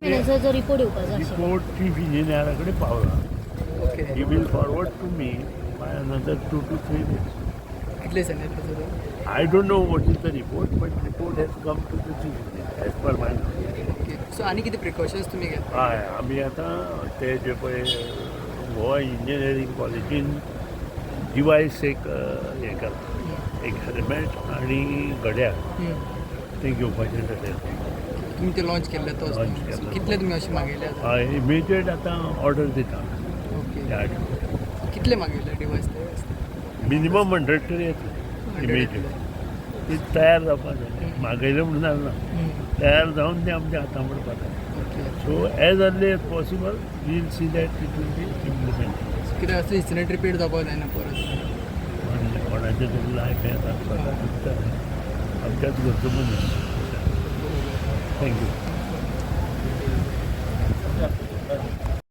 महिन्याचो जो रिपोर्ट येवपाचो आशिल्लो. रिपोर्ट चीफ इंजिनियरा कडेन पावला. Okay. He will forward to me by another 2 to 3 days. कितले दिसांनी येतलो तो? I don't know what is the report, but report has come to the chief engineer as per my knowledge. Okay, so आनी कितें precautions तुमी घेता? हय, आमी आतां ते जे पळय गोवा इंजिनियरींग कॉलेजीन डिवायस एक हें केलां, एक हेल्मेट आनी घड्याळ तें घेवपाचें थारयलां. तुमी ते लॉन्च केल्ले तो? Launch केल्लो. कितले तुमी अशें मागयले आतां? हय, इमिजिएट आतां ऑर्डर दिता. ओके, कितले मागयले डिवायस ते? मिनिमम 100 तरी येतले इमिजिएट. ते तयार जावपाक जाय. मागयलें म्हणून जालें ना, तयार जावन ते आमच्या हाता पडपाक जाय. Okay. So as early as possible we'll see that it will be implement. कितें असो इन्सिडंट रिपीट जावपाक जायना परत. कोणाचें तरी लायफ हें स्वता दुखता, आमच्याच घरचो मनीस. Thank you.